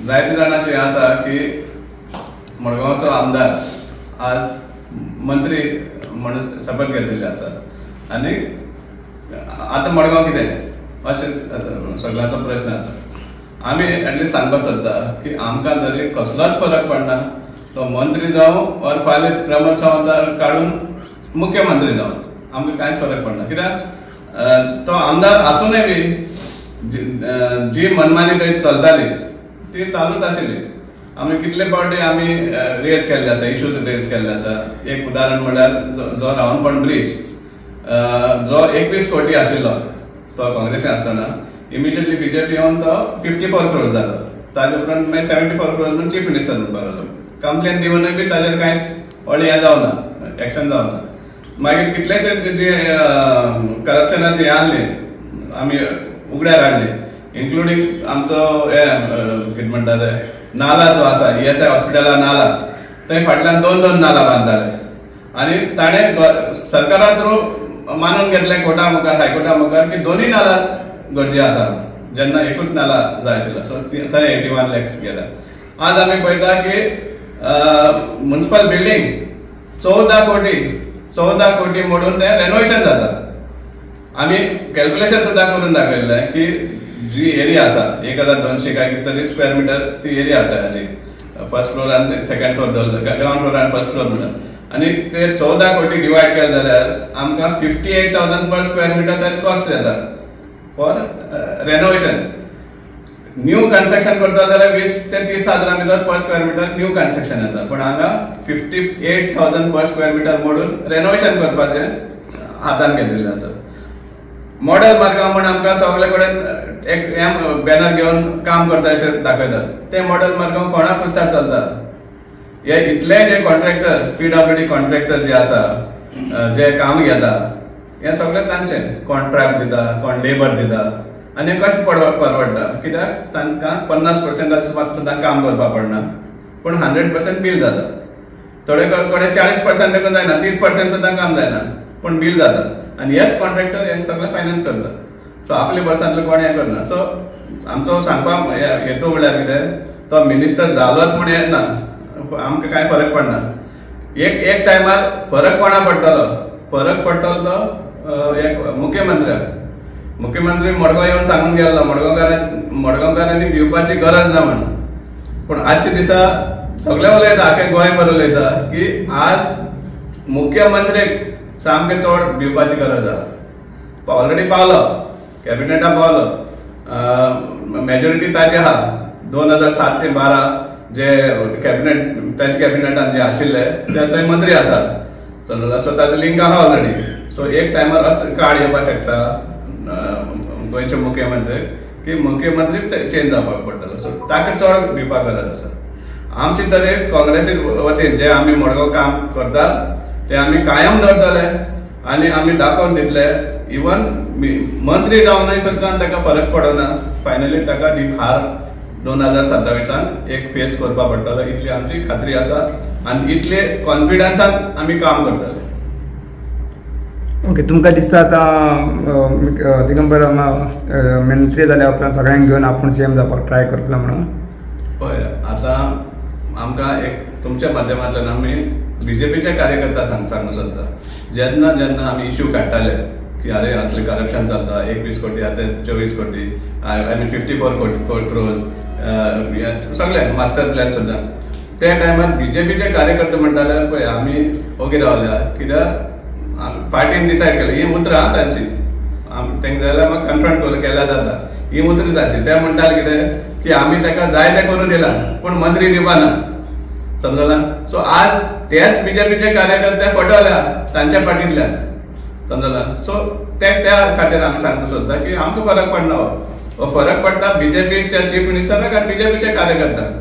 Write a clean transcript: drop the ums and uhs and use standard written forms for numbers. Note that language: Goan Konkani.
जायते जाणांचें हें आसा की मडगांवचो आमदार आज मंत्री म्हणून शपथ घेतिल्ली आसा आनी आतां मडगांव कितें अशें सगळ्यांचो प्रश्न आसा. आमी एटलिस्ट सांगपाक सोदता की आमकां जरी कसलोच फरक पडना, तो मंत्री जावं ऑर फाल्यां प्रमोद सावंत काडून मुख्यमंत्री जावं, आमकां कांयच फरक पडना. कित्याक तो आमदार आसूनय बी जी मनमानी थंय चलताली ती चालूच आशिल्ली. आमी कितले फावटी आमी रेज केल्ले आसा, इश्यूज रेज केल्ले आसा. एक उदाहरण म्हणल्यार जो रावणपण ब्रीज जो 21 कोटी आशिल्लो तो काँग्रेसी आसतना इमिजिएटली बीजेपी येवन तो 54 क्रोर जालो. ताजे उपरांत मागीर 74 क्रोर म्हणून चीफ मिनिस्टर म्हणपाक लागलो. कंप्लेन दिवनूय बी ताजेर कांयच व्हडलें हें जावना, एक्शन जावना. मागीर कितलेशे जे करप्शनाचे हें आहले आमी उगड्यार हाडले, इन्क्लुडींग आमचो हे कितें म्हणटा ते नाला जो आसा ESI हॉस्पिटला नाला, थंय फाटल्यान 2-2 नाला बांदताले आनी ताणें सरकारा थ्रू मानून घेतलें कोर्टा मुखार, हायकोर्टा मुखार की दोनूय नाला गरजे आसा, जेन्ना एकूच नाला जाय आशिल्लो. सो थंय 81 लॅक्स गेला. आज आमी पळयता की म्युनिसिपल बिल्डींग 14 कोटी 14 कोटी मोडून तें रेनोवेशन जाता. आमी कॅल्क्युलेशन सुद्दां करून दाखयल्लें की जी एरिया आसा 1200 काय कितें तरी स्क्वेअर मिटर ती एरिया आसा हाजी, फर्स्ट फ्लोर आनी सेकंड फ्लोर, ग्रावंड फ्लोर आनी फर्स्ट फ्लोर म्हणून, आनी ते 14 कोटी डिवायड केले जाल्यार आमकां 58,000 पर स्क्वेअर मिटर ताची कॉस्ट येता फॉर रेनोवेशन. न्यू कन्स्ट्रक्शन करता जाल्यार 20 ते 30 हजारां भितर per square metre new construction येता, पूण हांगा 58,000 पर स्क्वेअर मिटर मोडून रेनोवेशन करपाचें हातान घेतिल्लें आसा. मॉडल मार्गांव म्हण आमकां सगळे कडेन एक बॅनर घेवन काम करता अशें दाखयतात. ते मॉडल मार्गांव कोणा पुस्तार चलता? हे इतले जे कॉन्ट्रॅक्टर, PWD contractor जे आसा, जे काम घेता, हे सगळे तांचे कॉन्ट्रॅक्ट दिता, कोण लेबर दिता आनी कशें परवडटा? कित्याक तांकां 50% सुद्दां काम करपाक पडना, पूण 100% बील जाता. थोडे कडेन 40% देखून जायना, 30% सुद्दां काम जायना, पूण बील जाता. आनी हेच कॉन्ट्रॅक्टर हे सगळे फायनान्स करता. सो आपले वर्सांतले कोण हें करना. सो आमचो सांगपाक हेतू म्हणल्यार कितें, तो मिनिस्टर जालोच म्हूण हें ना, आमकां कांय फरक पडना. एक एक टायमार फरक कोणा पडटलो? फरक पडटलो तो एक मुख्यमंत्र्याक. मुख्यमंत्री मडगांव येवन सांगून गेल्लो मडगांवकारांनी भिवपाची गरज ना म्हण, पूण आजच्या दिसा सगळे उलयता, आख्खे गोंयभर उलयता की आज मुख्यमंत्रीक सामकें चड भिवपाची गरज आसा. ऑलरेडी पावलो, कॅबिनेटा पावलो, मेजॉरिटी ताची आहा. 2007 ते 12 जे कॅबिनेट ताच्या कॅबिनेटान जे आशिल्ले ते थंय मंत्री आसात, सो ताचो लिंक आहा ऑलरेडी. सो एक टायमार असो काळ येवपाक शकता गोंयचे मुख्यमंत्री की मुख्यमंत्री चेंज जावपाक पडटलो. सो ताका चड भिवपाक गरज आसा. आमची तरी काँग्रेसी वतीन जे आमी मडगांव काम करतात ते आमी कायम दवरतले आनी आमी दाखोवन दितले. इवन मंत्री जावनय सुद्दां ताका फरक पडना, फायनली ताका हार 2027 एक फेस करपाक पडटलो, इतली आमची खात्री आसा आनी इतले कॉन्फिडन्सान आमी काम करतले. ओके, तुमकां दिसता आतां दिगंबर मंत्री जाल्या उपरांत सगळ्यांक घेवन आपूण CM जावपाक ट्राय करतलो म्हणून? पळय, आतां आमकां एक तुमच्या माध्यमांतल्यान आमी बीजेपीचे कार्यकर्ता सांगूंक सोदता, जेन्ना जेन्ना आमी इश्यू काडटाले की अरे असलें करप्शन चलता, 21 कोटी आतां 24 कोटी, I mean 54 crores, सगळे मास्टर प्लॅन सुद्दां, त्या टायमार बीजेपीचे कार्यकर्ते म्हणटाले पळय आमी ओगी रावल्या कित्याक पार्टीन डिसायड केलें. ही उतरां तांची, तांकां जाल्यार म्हाका कन्फ्रंट केल्यार जाता, ही उतरां तांची. ते म्हणटाले कितें की आमी ताका जाय तें करूं दिलां पूण मंत्री दिवपा ना, समजला. सो आज तेच बीजेपीचे कार्यकर्ते फटवल्या तांच्या पार्टींतल्यान, समजला. सो ते त्या खातीर आमी सांगूंक सोदता की आमकां फरक पडना, हो फरक पडटा बीजेपीच्या चीफ मिनिस्टराक आनी बीजेपीच्या कार्यकर्त्यांक.